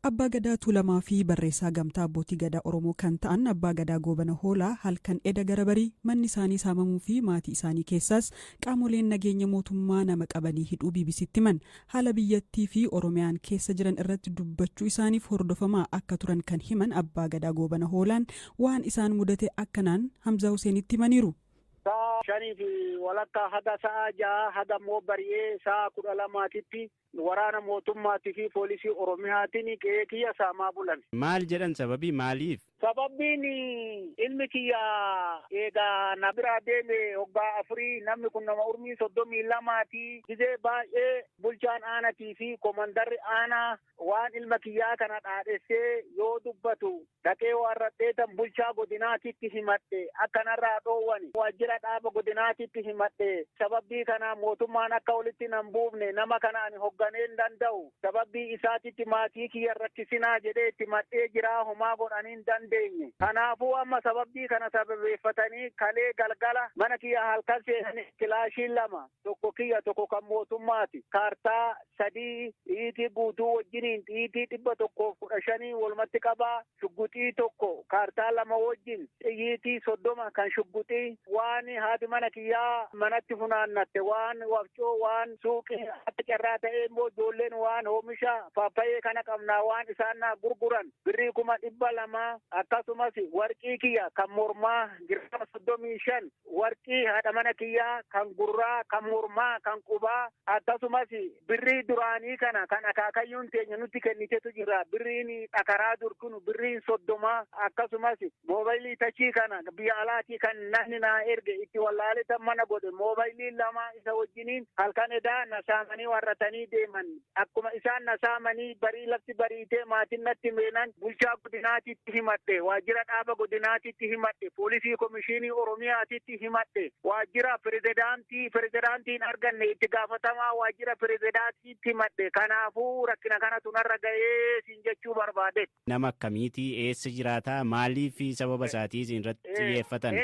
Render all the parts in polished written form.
Abbaa Gadaa Tuulamaa fi barreessaa Gamtaa Abbootii Gadaa Oromoo kan ta'an Abbaa Gadaa Goobana Hoolaa halkan eda gara barii manni isaanii saamamuu fi maatii isaanii keessaas qaamoleen nageenya mootummaa nama qabanii hidhuu BBCtti himan. Haala biyyattii fi Oromiyaan keessa jiran irratti dubbachuu isaaniif hordofamaa akka turan kan himan Abbaa Gadaa Goobana Hoolaan waan isaan mudate akkanaan Hamzaa Huseenitti himaniiru. Sa'a 5:30 haga sa'a 6 haga immoo bari'ee sa'a 12titti waraana mootummaatii fi poolisii Oromiyaatiin qe'ee kiyya saamaa bulan. Maal jedhan, sababii maaliif? Sababbiin ilmi kiyya eegaa na biraa deeme waggaa 4, namni kun nama urmii 32ti. Gizee baay'ee bulchaan aanatii fi komandarri aanaa waan ilma kiyyaa kana dhaadhessee yoo dubbatu dhaqee waarradheetan bulchaa godinaatitti himadhe, akkanarraa dhoowwan. Waajjira dhaaba godinaatitti himadhe. Sababbii kana mootummaan akka walitti nan buufne, nama kana ani hogganee hin danda'u, sababbii isaatitti maatii kiyya rakkisinaa jedhee itti madhee jiraa, homaa godhanii hin dandeenye. Kanaafuu amma sababbii kana sababeeffatanii kalee galgala mana kiyya halkan seenanii kilaashiin lama, tokko kiyya, tokko kan mootummaati, kaartaa sadii xiyiitii guutuu wajjiniin xiyiitii 115 walumatti qabaa, shugguxii tokko kaartaa lama wajjin xiyyiitii 30 kan shugguxii, waan haati mana kiyyaa manatti funaannatte, waan wafcoo, waan suuqii, akka carraa ta'ee immoo ijoolleen waan oomisha paappayee kana qabnaa waan isaan naa gurguran birrii 200,000, akkasumas warqii kiyya kan mormaa giraama 35, warqii haadha mana kiyyaa kan gurraa, kan mormaa, kan qubaa, akkasumas birrii duraanii kana kan akaakayyuun teenya nutti kennitetu jira, birriin dhakaraa dur kun birriin 30, akkasumas moobaayilii tachii kana biyya alaatii kan namni naa erge itti wallaaletan mana godhe, moobaayilii lama isa wajjiniin halkan edaa na saamanii warratanii deeman. Akkuma isaan na saamanii barii lafti bariitee maatiin natti meenan bulchaa godinaatitti himadhe, waajjira dhaaba godinaatitti himadhe, poolisii komishinii Oromiyaatitti himadhe, waajjira pirezidaantii, pirezidaantiin arganne, itti gaafatamaa waajjira pirezidaantiitti himadhe. Kanaafuu rakkina kanatu narra ga'ee siin jechuu barbaade. Nama akkamiiti? Eessa jiraataa? Maaliif sababa isaatii isin irratti xiyyeeffatan?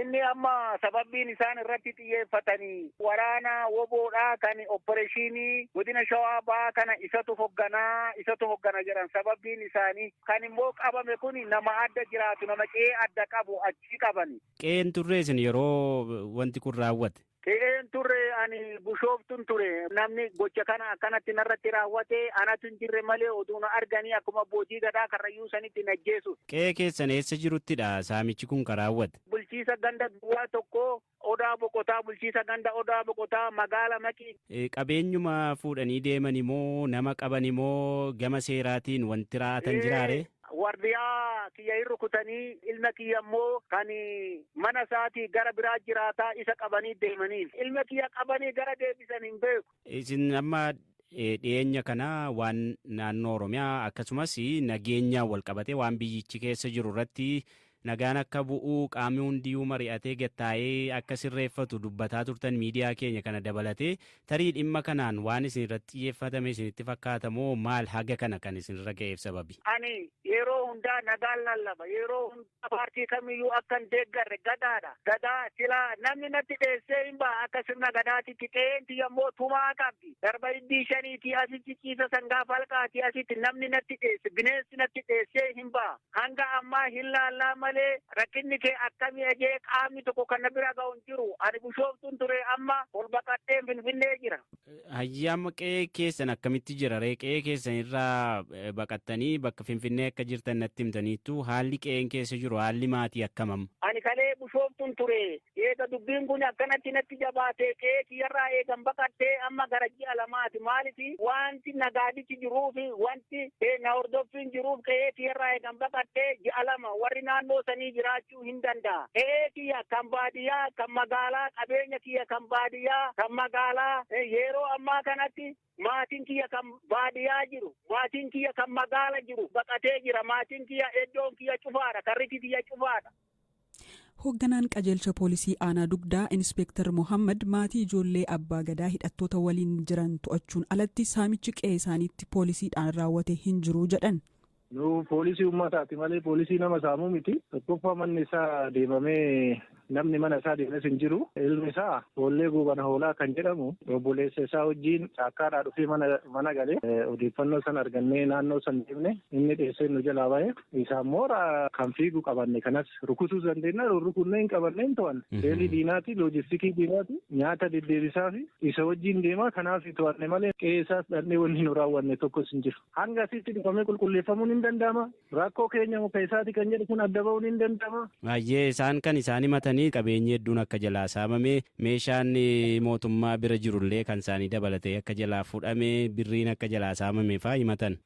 Inni amma sababbiin isaan irratti xiyyeeffatanii waraana woboodhaa kan opereeshinii godina Shawaa Bahaa kana isatu hogganaa, isatu hoggana jedhan sababbiin isaanii. Kan immoo qabame kun nama adda jiraatu, nama qe'ee adda qabu achii qabani. Qe'een turre isin yeroo wanti kun raawwate? Qe'een turre, ani Bushooftun ture. Namni gocha kana akkanatti narratti raawwate anatu hin jirre malee oduu na arganii akkuma abbootii gadaa Karrayyuu sanitti na ajjeesu. Qe'ee keessan eessa jiruttidha saamichi kun kan raawwate? Bulchiisa ganda duwwaa 1 Odaa Boqotaa, bulchiisa ganda Odaa Boqotaa, magaala Maqii. Qabeenyuma fuudhanii deeman immoo nama qaban immoo gama seeraatiin wanti raa'atan jiraare? Wardiyaa kiyya hin rukutanii, ilma kiyya immoo kan mana isaatii gara biraa jiraataa isa qabanii deemanii. Ilma kiyya qabanii gara deebisan hin beeku. Isin amma dhiyeenya kana waan naannoo Oromiyaa akkasumas nageenyaan wal qabatee waan biyyichi keessa jiru irratti nagaan akka bu'u qaamni hundiyyuu mari'atee gattaa'ee akka sirreeffatu dubbataa turtan, miidiyaa keenya kana dabalatee. Tarii dhimma kanaan waan isin irratti xiyyeeffatame isinitti fakkaata moo maal haga kana kan isinirra ga'eef sababi? Ani yeroo hundaa nagaan lallaba. Yeroo hundaa paartii kamiyyuu akka hin deeggarre gadaadha. Gadaa silaa namni natti dheessee hin ba'a akka sirna gadaatitti. Qe'een tiyya immoo tumaa qabdi. Darba hiddii shaniitii asitti, ciisa sangaa falqaatii asitti namni natti dheesse, bineensi natti dheessee hin ba'a. Hanga ammaa hin laallaa malee rakkinni kee akkamii ajee qaamni tokko kan na bira ga'u hin jiru. Ani Bushooftuun ture, amma ol baqadhee Finfinnee jira. Hayyaama, qe'ee keessan akkamitti jira ree? Qe'ee keessan irraa baqattanii bakka Finfinnee akka jirtan natti himtaniittu, haalli qe'een keessa jiru, haalli maatii akkamam? Ani kalee Bushooftuun ture. Eega dubbiin kun akkanatti natti jabaate qe'ee kiyyarraa eegan baqadhee amma gara ji'a 2ti. Maaliif wanti nagaadichi jiruuf, wanti na hordoffiin jiruuf qe'ee kiyyarraa eegan baqadhee ji'a 2, warri naannoo sanii jiraachuu hin danda'a. Qe'ee kiyya kan baadiyyaa, kan magaalaa, qabeenya kiyya kan baadiyyaa, kan magaalaa, yeroo ammaa kanatti maatiin kiyya kan baadiyyaa jiru, maatiin kiyya kan magaala jiru baqatee jira. Maatiin kiyya, iddoon kiyya cufaadha, karriti kiyya cufaadha. Hoogganaan qajeelcha poolisii aanaa Dugdaa Inspeektar Mohammad maatii ijoollee abbaa gadaa hidhattoota waliin jiran to'achuun alatti saamichi qe'ee isaaniitti poolisiidhaan raawwate hin jiru jedhan. Nu poolisii uummataati malee poolisii nama saamuu miti. Tokkoffaa, manni isaa deemamee Namni mana isaa deemes hin jiru. Ilmi isaa Boollee Goobana Hoolaa kan jedhamu obboleessa isaa wajjin caakkaadhaa dhufee mana galee odeeffannoo san argannee naannoo san deemne, inni dheessee nu jalaa bahe. Isaan moora kan fiigu qabanne, kanas rukutuu dandeenya, rukunnee hin qabanne, hin to'anne. Seelii diinaati, loojistikii diinaati, nyaata deddeebisaa fi isa wajjin deemaa, kanaaf to'anne malee qe'ee isaas dhannee wanni nu raawwanne tokkos hin jiru. Hanga asitti dhufamee qulqulleeffamuun hin danda'ama. Rakkoo keenya muka isaati kan jedhu kun adda ba'uun hin danda'ama. Baay'ee isaan kan isaan himatanii qabeenyi hedduun akka jalaa saamame, meeshaan mootummaa bira jirullee kan isaanii dabalatee akka jalaa fudhame, birriin akka jalaa saamame fa'aa himatan.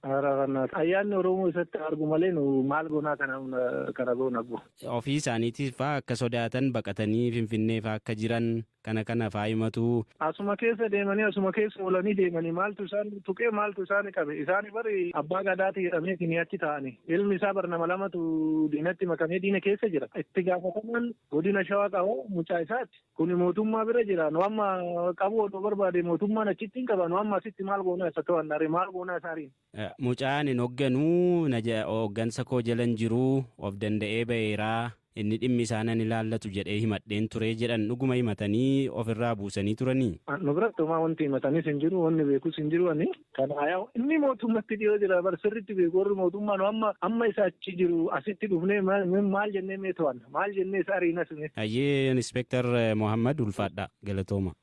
Ayyaanni Oromoo isatti argu malee nu maal goonaa kana goona abbo. Ofii isaaniitiif fa'aa akka sodaatan, baqatanii Finfinnee fa'aa akka jiran kana fa'aa himatu. Asuma keessa deemanii, asuma keessa oolanii deemanii, maaltu isaan tuqee, maaltu isaan qabe? Isaan bari abbaa gadaati jedhamee achi taa'anii, ilmi isaa bar nama lamatu diinatti makamee diina keessa jira. Itti gaafatamaan godina Shawaa qaba mucaa isaati. Kuni mootummaa bira jira. Nu amma qabu odoo barbaade mootummaan achitti hin qaba. Nu amma asitti maal goonaa isa to'annare, maal goonaa isaariin? Mucaan hin hoogganuu, hooggansa koo jalan jiruu, of danda'ee baheeraa, inni dhimmi isaanan ilaallatu jedhee himadheen ture jedhan. Dhuguma himatanii ofirraa buusanii turanii? Nu biratti homaa wanti himatanis hin jiru, wanni beekus hin jiru ani. Kana inni mootummatti dhiyoo jira, bar sirriitti beeku warri mootummaa. Nu amma isa achi jiru asitti dhufnee maal jennee mee to'anna, maal jennee isa ariinas? Hayyee, Inspektar Mohammad, ulfaadha, galatooma.